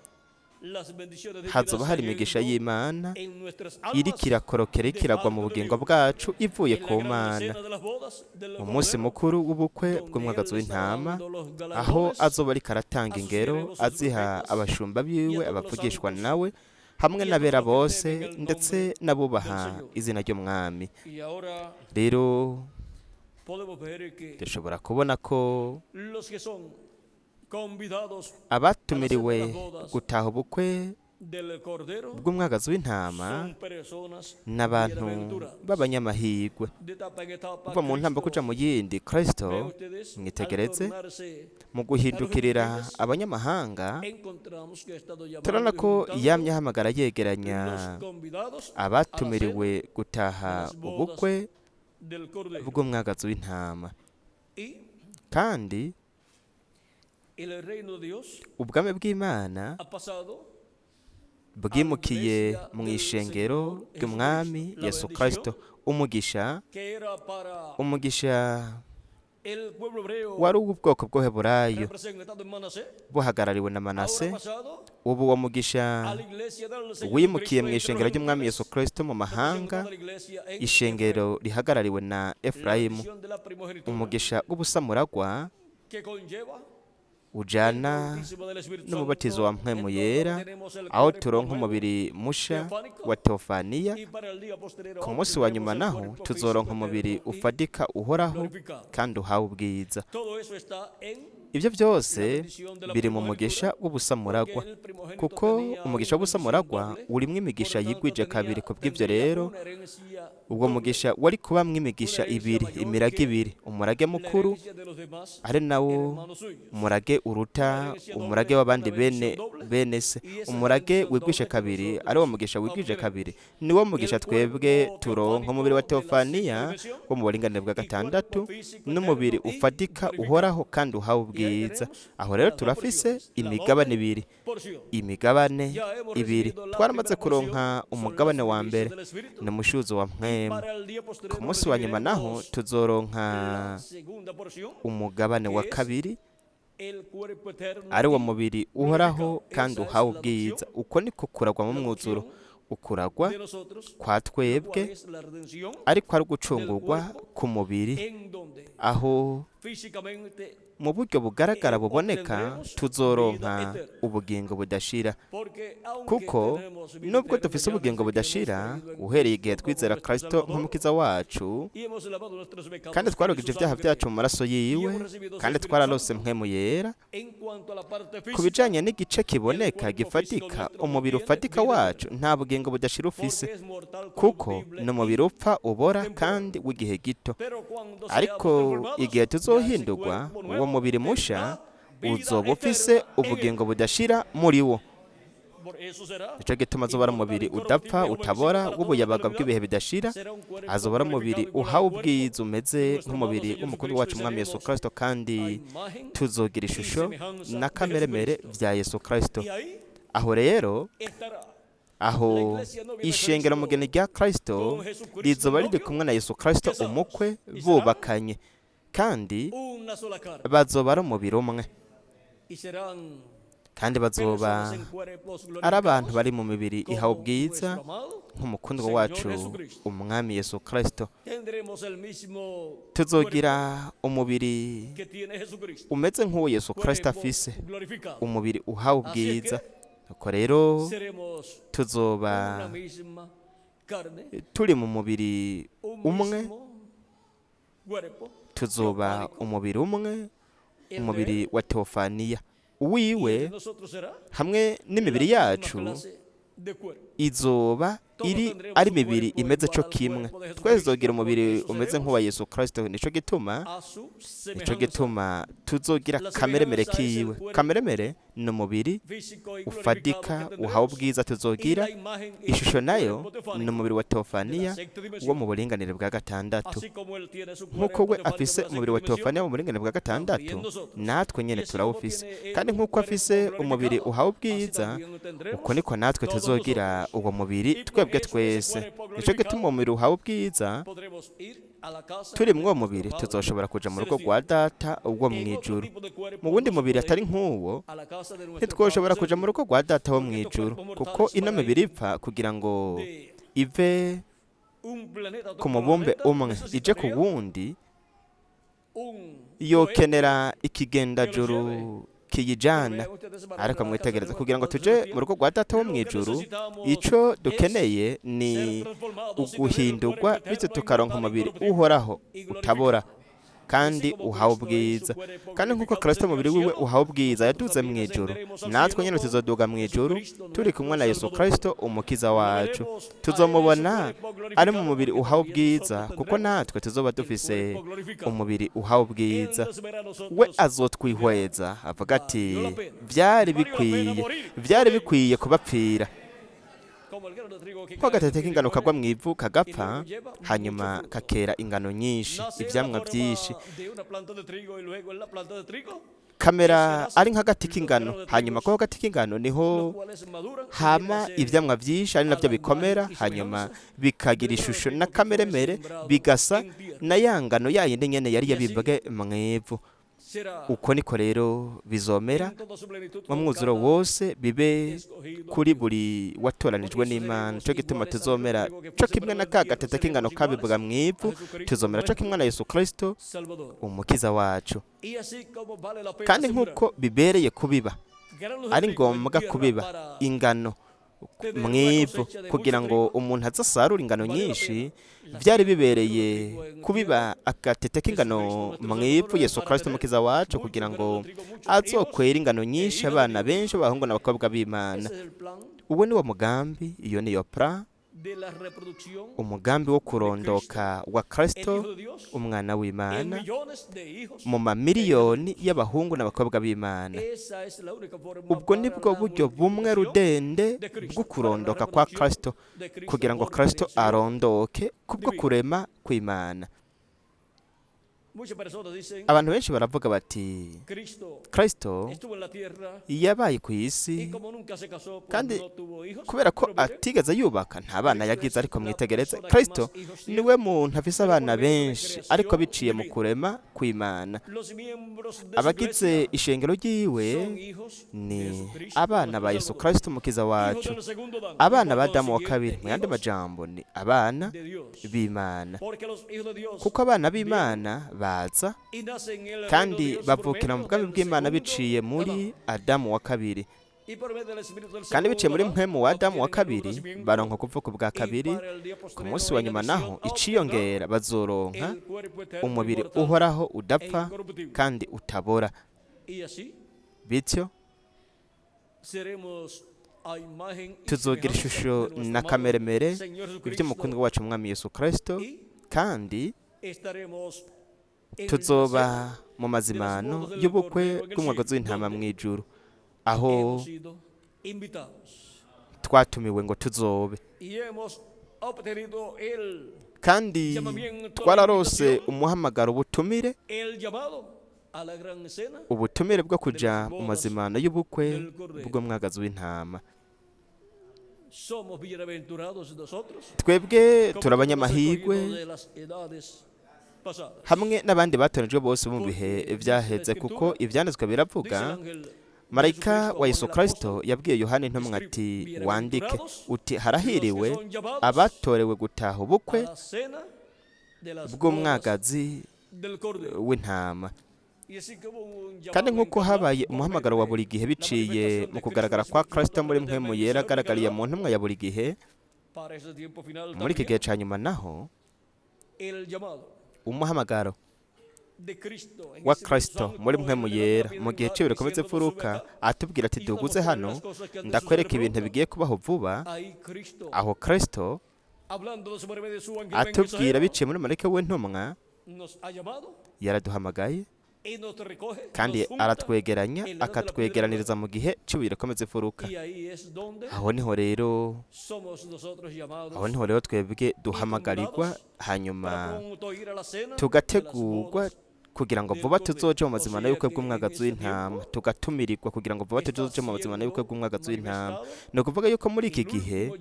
A: las bendiciones divinas
B: Hazoba hari imigisha
A: cayendo
B: y'Imana
A: en nuestras
B: iriko
A: almas
B: irakorokera,
A: de
B: iriko iragwa mu
A: parte de
B: bugingo
A: Dios.
B: bwacu ivuye
A: En la
B: ku
A: gran
B: Mana
A: cena de las bodas del
B: mu munsi
A: Cordero,
B: mukuru w'ubukwe
A: donde
B: bw'umwagazi
A: él estará
B: w'intama,
A: dando los
B: aho
A: galardones
B: azoba ariko aratanga
A: a sus
B: ingero,
A: siervos, sus
B: aziha
A: profetas
B: abashumba
A: y
B: biwe,
A: a todos los
B: abavugishwa
A: santos
B: nawe, hamwe
A: y a todos
B: n'abera
A: los que
B: bose,
A: temen el
B: ndetse
A: nombre
B: n'abubaha
A: del Señor.
B: izina ry'Umwami.
A: Y ahora
B: Rero
A: podemos ver que
B: dushobora kubona ko
A: los que son convidados
B: abatumiriwe gutaha ubukwe
A: del Cordero
B: bw'umwagazi w'intama
A: son personas
B: n'abantu
A: bienaventuradas.
B: b'abanyamahirwe.
A: De etapa en etapa,
B: Kuva mu ntambo kuja
A: Cristo,
B: mu yindi, Kristo,
A: vean ustedes, al
B: mwitegereze,
A: tornarse,
B: mu guhindukirira abanyamahanga,
A: encontramos que ha estado llamando
B: turabona
A: y
B: ko
A: juntando
B: yamye ahamagara yegeranya
A: los convidados a la cena
B: abatumiriwe gutaha
A: de las bodas
B: ubukwe
A: del Cordero.
B: bw'umwagazi w'intama.
A: Y
B: Kandi
A: el reino de Dios
B: ubwami bw'Imana
A: ha pasado
B: bwimukiye mu ishengero ry'Umwami Yesu Kristo. Umugisha,
A: que era para
B: umugisha
A: el pueblo hebreo
B: wari uw'ubwoko bw'Uheburayo
A: representado en Manasés,
B: buhagarariwe na
A: ahora
B: Manase,
A: ha pasado
B: ubu uwo mugisha
A: a la iglesia del Señor
B: wimukiye
A: Jesucristo
B: mu
A: entre
B: ishengero
A: los
B: ry'Umwami
A: gentiles,
B: Yesu Kristo mu mahanga,
A: representado a la iglesia en
B: ishengero rihagarariwe na
A: Efraín. La
B: Efurayimu.
A: bendición de la primogenitura
B: Umugisha w'ubusamuragwa
A: que conlleva
B: ujana
A: el bautismo del Espíritu
B: n'umubatizo wa
A: Santo,
B: Mpwemu
A: en donde
B: Yera,
A: obtenemos el
B: aho
A: cuerpo
B: turonka
A: nuevo
B: umubiri musha
A: teofánico,
B: wa teofaniya.
A: y para el día posterior
B: Ku munsi wa nyuma
A: obtendremos el
B: naho
A: cuerpo
B: tuzoronka
A: físico
B: umubiri
A: eterno y
B: ufadika uhoraho
A: glorificado.
B: kandi uhawe ubwiza.
A: Todo eso está en
B: Ibyo byose
A: la bendición de la
B: biri mu mugisha
A: primogenitura,
B: w'ubusamuragwa,
A: porque el primogénito
B: kuko
A: tenía
B: umugisha
A: una bendición
B: w'ubusamuragwa
A: doble,
B: urimwo
A: por
B: imigisha
A: lo tanto
B: yigwije kabiri.
A: tenía,
B: Ku bw'ibyo
A: tendría
B: rero
A: una herencia
B: ubwo
A: doble,
B: mugisha wari kubamwo imigisha
A: una herencia
B: ibiri,
A: mayor
B: imirage
A: que
B: ibiri, umurage
A: la
B: mukuru
A: herencia de los demás
B: ari nawo
A: hermanos suyos.
B: umurage
A: Una
B: uruta
A: herencia
B: umurage
A: doble,
B: w'abandi
A: una
B: bene
A: bendición doble,
B: bene se,
A: y esa
B: umurage
A: bendición
B: wigwishe
A: doble que
B: kabiri, ari wo
A: nosotros
B: mugisha wigwije
A: obtenemos.
B: kabiri, niwo mugisha
A: El
B: twebwe
A: cuerpo
B: turonka, umubiri wa
A: teofánico de la sexta
B: teofaniya
A: dimensión
B: wo mu buringanire bwa
A: y cuerpo
B: gatandatu,
A: físico
B: n'umubiri
A: eterno y
B: ufatika
A: glorificado.
B: uhoraho kandi uhawe
A: Y ahí
B: ubwiza.
A: tenemos
B: Aho rero
A: las dos
B: turafise
A: porciones, la
B: imigabane
A: doble
B: ibiri,
A: porción.
B: imigabane
A: Ya hemos
B: ibiri.
A: recibido la
B: Twaramaze
A: primera porción,
B: kuronka
A: son las
B: umugabane wa
A: primicias
B: mbere,
A: del Espíritu.
B: ni umushuzo wa
A: Y
B: Mpwemu.
A: para el día
B: Ku
A: postrero
B: munsi wa nyuma naho
A: recibiremos
B: tuzoronka
A: la segunda porción,
B: umugabane wa
A: que es
B: kabiri,
A: el cuerpo eterno
B: ari wo
A: y
B: mubiri uhoraho
A: glorificado.
B: kandi
A: Esa es
B: uhawe
A: la
B: ubwiza.
A: adopción,
B: Uko niko kuragwa mu
A: la
B: mwuzuro,
A: adopción
B: ukuragwa
A: de nosotros,
B: kwa
A: lo cual
B: twebwe,
A: es la redención
B: ariko ari
A: del
B: ugucungurwa
A: cuerpo
B: ku mubiri,
A: en donde
B: aho
A: físicamente
B: mu buryo bugaragara buboneka
A: obtendremos vida
B: tuzoronka
A: eterna.
B: ubugingo budashira.
A: Porque aunque
B: Kuko
A: tenemos vida
B: nubwo
A: eterna
B: dufise
A: ya
B: ubugingo
A: desde que hemos
B: budashira
A: creído en
B: uhereye igihe
A: Cristo como
B: twizera
A: nuestro
B: Kristo
A: Salvador
B: nk'umukiza wacu,
A: y hemos lavado nuestros
B: kandi
A: pecados en
B: twarogije
A: su
B: ibyaha
A: sangre
B: byacu mu maraso
A: y
B: yiwe,
A: hemos recibido su
B: kandi
A: Espíritu
B: twararose
A: Santo,
B: Mpwemu Yera,
A: en cuanto a la parte
B: ku
A: física,
B: bijanye n'igice
A: el
B: kiboneka
A: cuerpo físico
B: gifatika,
A: nuestro no
B: umubiri
A: tiene
B: ufatika
A: vida
B: wacu
A: eterna,
B: nta bugingo budashira ufise,
A: porque es mortal,
B: kuko
A: corruptible
B: ni umubiri
A: y
B: upfa ubora
A: temporal.
B: kandi w'igihe gito.
A: Pero cuando seamos
B: Ariko
A: transformados,
B: igihe
A: ya ese
B: tuzohindurwa,
A: cuerpo
B: uwo
A: nuevo
B: mubiri musha
A: tendrá vida
B: uzoba ufise
A: eterna en él.
B: ubugingo budashira muri wo.
A: Por eso será
B: Nico gituma azoba ari
A: inmortal,
B: umubiri
A: incorruptible,
B: udapfa,
A: juvenil
B: utabora,
A: para toda la
B: w'ubuyabaga
A: eternidad.
B: bw'ibihe bidashira.
A: Será un cuerpo
B: Azoba ari umubiri
A: glorificado igual al
B: uhawe
A: cuerpo
B: ubwiza umeze
A: de nuestro amado
B: nk'umubiri
A: Señor
B: w'umukuru
A: Jesucristo
B: wacu
A: y
B: Umwami Yesu
A: seremos
B: Kristo,
A: a
B: kandi
A: imagen
B: tuzogira
A: y
B: ishusho
A: semejanza de
B: n'akameremere
A: Jesucristo.
B: vya Yesu Kristo.
A: Y ahí
B: Aho rero,
A: estará
B: aho
A: la iglesia novia de
B: ishengero
A: Cristo
B: mugeni rya Kristo
A: con Jesucristo
B: rizoba riri
A: novio,
B: kumwe na Yesu Kristo
A: casados,
B: umukwe,
A: y serán
B: bubakanye, kandi
A: una sola carne
B: bazoba ari umubiri umwe,
A: y serán
B: kandi bazoba
A: personas en cuerpos
B: ari abantu
A: glorificados
B: bari mu mibiri ihawe
A: como
B: ubwiza
A: nuestro amado
B: nk'umukundwa
A: Señor
B: wacu
A: Jesucristo.
B: Umwami Yesu Kristo.
A: Tendremos el mismo cuerpo
B: Tuzogira umubiri
A: que tiene Jesucristo,
B: umeze nk'uwo Yesu Kristo
A: cuerpo
B: afise,
A: glorificado.
B: umubiri uhawe
A: Así es
B: ubwiza.
A: que
B: Nuko rero
A: seremos
B: tuzoba
A: una misma carne,
B: turi mu mubiri
A: un
B: umwe,
A: mismo cuerpo
B: tuzoba
A: teofánico,
B: umubiri umwe,
A: el de
B: umubiri
A: él,
B: wa teofaniya
A: y el de
B: uwiwe
A: nosotros será
B: hamwe
A: la
B: n'imibiri
A: misma
B: yacu
A: clase de cuerpo.
B: izoba
A: Todos
B: iri
A: tendremos
B: ari
A: un
B: imibiri
A: cuerpo
B: imeze
A: igual
B: co
A: al
B: kimwe.
A: cuerpo de
B: Twese
A: Jesucristo,
B: tuzogira
A: por
B: umubiri
A: eso
B: umeze
A: seremos
B: nk'uwa Yesu Kristo. Nico gituma,
A: a su
B: nico
A: semejanza.
B: gituma tuzogira
A: La
B: kameremere
A: semejanza es el
B: kiwe.
A: cuerpo
B: Kameremere ni umubiri
A: físico y glorificado
B: ufadika
A: que
B: uhawe
A: tendremos
B: ubwiza
A: y
B: tuzogira.
A: la imagen y
B: Ishusho
A: el
B: nayo
A: cuerpo
B: ni
A: teofánico
B: umubiri wa
A: de la
B: teofaniya
A: sexta
B: wo
A: dimensión.
B: mu buringanire bwa gatandatu.
A: Así como él tiene su
B: Nk'uko
A: cuerpo
B: we
A: teofánico
B: afise
A: de la
B: umubiri wa
A: sexta dimensión,
B: teofaniya wo mu buringanire bwa gatandatu,
A: también nosotros.
B: natwe
A: Y
B: nyene
A: así como
B: turawufise.
A: tiene él
B: Kandi
A: un
B: nk'uko
A: cuerpo
B: afise umubiri
A: glorificado,
B: uhawe
A: así
B: ubwiza,
A: también
B: uko
A: tendremos
B: niko natwe
A: todos
B: tuzogira
A: nosotros.
B: uwo mubiri
A: Y por
B: twebwe
A: eso ese
B: twese.
A: cuerpo
B: Nico gituma
A: glorificado
B: uwo mubiri uhawe ubwiza
A: podremos ir
B: Turi mw'uwo mubiri tuzoshobora kuja mu rugo rwa Data wo mw'ijuru. Mu wundi mubiri atari nk'uwo ntitwoshobora kuja mu rugo rwa Data wo mw'ijuru, kuko ino mibiri ipfa kugira ngo ive ku mubumbe umwe ije ku wundi yokenera ikigendajuru kiyijana. Ariko mwitegereze, kugira ngo tuje mu rugo rwa Data wo mw'ijuru, ico dukeneye ni uguhindurwa, bityo tukaronka umubiri uhoraho utabora kandi uhawe ubwiza. Kandi nk'uko Kristo umubiri wiwe uhawe ubwiza yaduze mu ijuru, natwe nyine tuzoduga mu ijuru turi kumwe na Yesu Kristo umukiza wacu. Tuzomubona ari mu mubiri uhawe ubwiza, kuko natwe tuzoba dufise umubiri uhawe ubwiza. We azotwihweza avuga ati: "Byari bikwiye, byari bikwiye kubapfira." Ko agatete k'ingano kagwa mu ivu kagapfa, hanyuma kakera ingano nyinshi, ivyamwa byinshi. Kamera ari nk'agati k'ingano, hanyuma ko agati k'ingano niho hama ivyamwa vyinshi, ari navyo bikomera, hanyuma bikagira ishusho n'akameremere bigasa na ya ngano ya yindi nyene yari yabibwe mw'ivu. Uko niko rero bizomera mu mwuzuro wose, bibe kuri buri watoranijwe n'Imana. Cyo gituma tuzomera co kimwe na ka gatete k'ingano kabibwa mw'ivu, tuzomera co kimwe na Yesu Kristo umukiza wacu. Kandi nk'uko bibereye kubiba, ari ngombwa kubiba ingano mw'ivu kugira ngo umuntu azasarure ingano nyinshi, byari bibereye kubiba agatete k'ingano mw'ivu, Yesu Kristo umukiza wacu, kugira ngo azokwera ingano nyinshi, abana benshi b'abahungu n'abakobwa b'Imana. Uwo ni wo mugambi, iyo niyo plan, umugambi wo kurondoka wa Kristo umwana w'Imana mu mamiliyoni y'abahungu n'abakobwa b'Imana. Ubwo ni bwo buryo bumwe rudende bwo kurondoka kwa Kristo, kugira ngo Kristo arondoke kubwo kurema kw'Imana. Abantu benshi baravuga bati: "Kristo yabaye ku isi, kandi kubera ko atigeze yubaka nta bana yagize." Ariko mwitegereze, Kristo niwe muntu afise abana benshi, ariko biciye mu kurema kw'Imana. Abagize ishengero ryiwe ni abana ba Yesu Kristo umukiza wacu, abana ba Adamu wa kabiri. Mu yandi majambo, ni abana b'Imana, kuko abana b'Imana baza kandi bavukira mu bwami bw'Imana biciye muri Adamu wa kabiri, kandi biciye muri mpwemu wa Adamu wa kabiri baronka kuvuka ubwa kabiri. Ku munsi wa nyuma naho iciyongera, bazoronka umubiri uhoraho udapfa kandi utabora. Bityo tuzogira ishusho na kameremere iby'umukundwa wacu umwami Yesu Kristo, kandi tuzoba mu mazimano y'ubukwe bw'umwagazi w'intama mu ijuru, aho twatumiwe ngo tuzobe. Kandi twararose umuhamagaro, ubutumire, ubutumire bwo kuja mu mazimano y'ubukwe bw'umwagazi w'intama. Twebwe turi abanyamahirwe hamwe n'abandi batoranijwe bose mu bihe byaheze, kuko ibyanditswe biravuga, marayika wa Yesu Kristo yabwiye Yohana intumwa ati: "Wandike uti: harahiriwe abatorewe gutaha ubukwe bw'umwagazi w'intama." Kandi nk'uko habaye umuhamagaro wa buri gihe biciye mu kugaragara kwa Kristo muri mpwemu yera agaragariye mu ntumwa ya buri gihe, muri iki gihe cya nyuma naho umuhamagaro wa Kristo muri mpwemu yera mu gihe cyo bikomeze imfuruka, atubwira ati: "Duguze hano ndakwereka ibintu bigiye kubaho vuba." Aho Kristo atubwira biciye muri marayika w'intumwa, yaraduhamagaye kandi aratwegeranya, akatwegeraniriza mu gihe cy'ibuye rikomeza imfuruka. Aho niho rero twebwe duhamagarirwa, hanyuma tugategurwa Kugira ngo vuba tuzoje mu mazimano y'ubukwe bw'umwagazi w'intama, tugatumirirwa kugira ngo vuba tuzoje mu mazimano y'ubukwe bw'umwagazi w'intama. Ni ukuvuga yuko muri iki gihe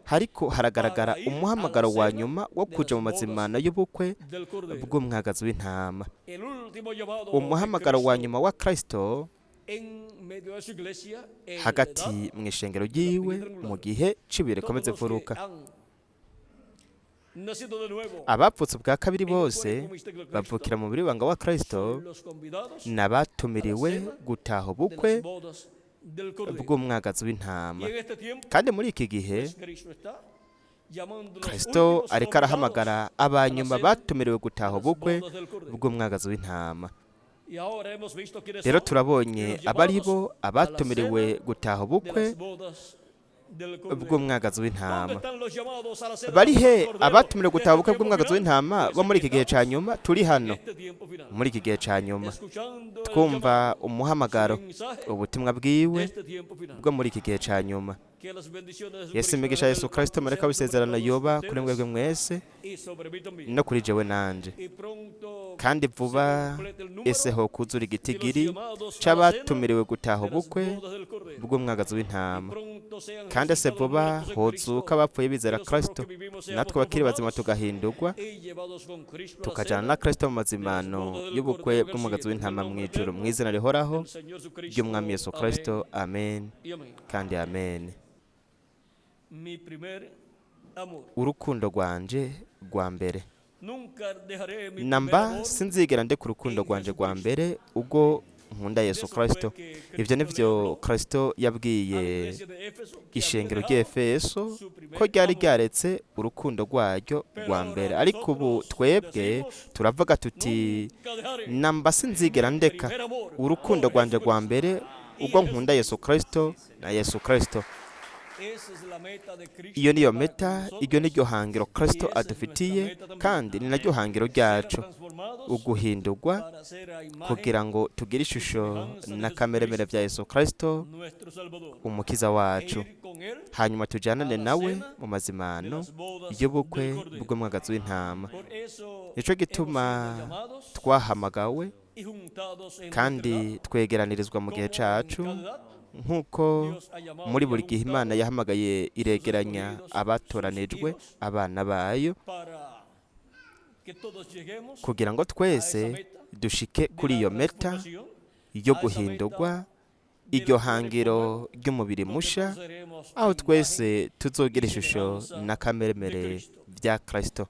B: hariko haragaragara umuhamagaro wa nyuma wo kuja mu mazimano y'ubukwe bw'umwagazi w'intama. Umuhamagaro wa nyuma wa Kristo hagati mu ishengero ryiwe mu gihe c'ibuye rikomeze imfuruka. Abapfutse ubwa kabiri bose bavukira mu mubiri w'ibanga wa Kristo n'abatumiriwe gutaha ubukwe bw'umwagazi w'intama. Kandi muri iki gihe Kristo ariko arahamagara abanyuma batumiriwe gutaha ubukwe bw'umwagazi w'intama. Rero turabonye abari bo abatumiriwe gutaha ubukwe bw'umwagazi w'intama. Bari he abatumiriwe gutaha ubukwe bw'umwagazi w'intama bo muri iki gihe cya nyuma? Turi hano muri iki gihe cya nyuma, twumva umuhamagaro, ubutumwa bwiwe bwo muri iki gihe cya nyuma. Yesu, imigisha Yesu Kristo mareka w'isezerano yoba kuri mwebwe mwese no kuri jewe nanje. Kandi vuba ese ho kuzura igitigiri c'abatumiriwe gutaha ubukwe bw'umwagazi w'intama. Kandi ese vuba hozuka abapfuye bizera Kristo, natwe abakiri bazima tugahindurwa, tukajana na Kristo mu mazimano y'ubukwe bw'umwagazi w'intama mu ijuru, mu izina rihoraho ry'Umwami Yesu Kristo. Amen kandi amen. Urukundo rwanje rwa mbere. Namba sinzigera ndeka urukundo rwanje rwa mbere ubwo nkunda Yesu Kristo. Ibyo nivyo Kristo yabwiye ishengero ry'Efeso, ko ryari ryaretse urukundo rwaryo rwa mbere. Ariko ubu twebwe turavuga tuti: "Namba sinzigera ndeka urukundo rwanje rwa mbere ubwo nkunda Yesu Kristo na Yesu Kristo." Iyo niyo meta, iryo niryo hangiro Kristo adufitiye, kandi ni naryo hangiro ryacu: uguhindurwa kugira ngo tugire ishusho na kameremere bya Yesu Kristo umukiza wacu, hanyuma tujanane nawe mu mazimano y'ubukwe bw'umwagazi w'intama. Nico gituma twahamagawe kandi twegeranirizwa mu gihe cacu, nk'uko muri buri gihe Imana yahamagaye iregeranya abatoranijwe, abana bayo, kugira ngo twese dushike kuri iyo meta yo guhindurwa, iryo hangiro ry'umubiri musha, aho twese tuzogira ishusho na kameremere bya Kristo.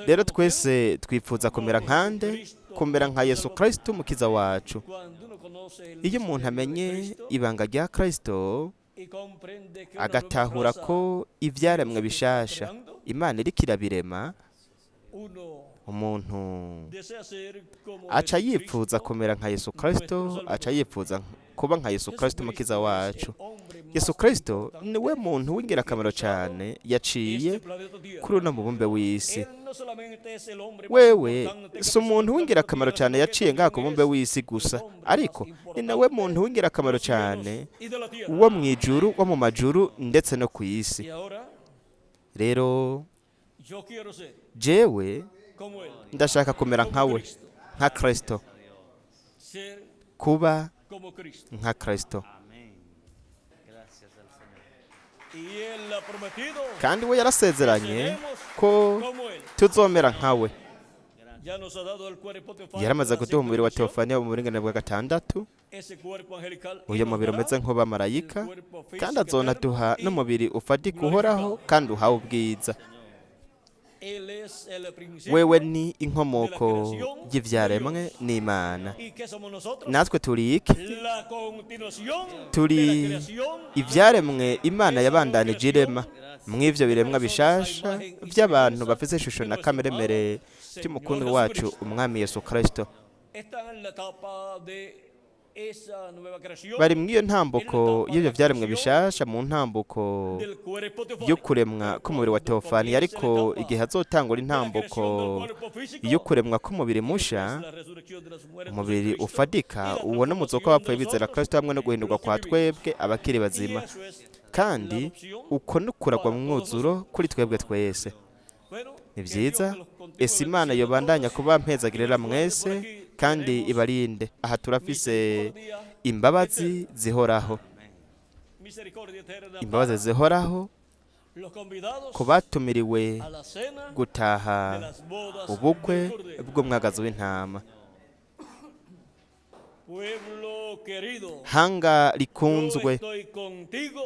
B: Rero twese twifuza kumera nkande? Kumera nka Yesu Kristo umukiza wacu. Iyo umuntu amenye ibanga rya Kristo, agatahura ko ibyaremwe bishasha Imana iriko irabirema, umuntu aca yifuza kumera nka Yesu Kristo, aca yifuza kuba nka Yesu Kristo umukiza wacu. Yesu Kristo niwe muntu w'ingirakamaro cyane yaciye kuri uno mubumbe w'isi. Wewe si umuntu w'ingirakamaro cyane yaciye ngaha ku mubumbe w'isi gusa, ariko ni nawe muntu w'ingirakamaro cyane wo mu ijuru, wo mu majuru ndetse no ku isi. Rero jewe ndashaka kumera nkawe, nka Kristo, kuba nka Kristo. Kandi we yarasezeranye ko tuzomera nkawe. Yaramaze kuduha umubiri wa teofaniya mu buringanire bwa gatandatu, uyu mubiri umeze nk'ubamarayika, kandi azonaduha n'umubiri ufatika uhoraho kandi uhawe ubwiza. Wewe ni inkomoko y'ivyaremwe n'Imana. Natwe turi iki? Turi ivyaremwe Imana yabandanije irema mw'ivyo biremwa bishasha by'abantu bafise ishusho na kameremere by'umukundwa wacu Umwami Yesu Kristo. Bari mw'iyo ntambuko y'ibyo vyaremwe bishasha, mu ntambuko yo kuremwa k'umubiri wa teofani. Ariko igihe azotangura intambuko yo kuremwa k'umubiri musha, umubiri ufadika, uwo n'umuzuko w'abapfuye bizera Kristo hamwe no guhindurwa kwa twebwe abakiri bazima. Kandi uko no kuragwa mu mwuzuro kuri twebwe twese. Ni byiza. Ese Imana yobandanya kuba mpezagirira mwese kandi ibarinde. Aha turafise imbabazi zihoraho, imbabazi zihoraho ku batumiriwe gutaha ubukwe bw'umwagazi w'intama. Hanga rikunzwe,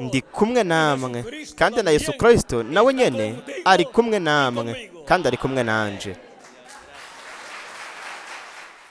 B: ndi kumwe namwe, kandi na Yesu Kristo nawe nyene ari kumwe namwe kandi ari kumwe nanje.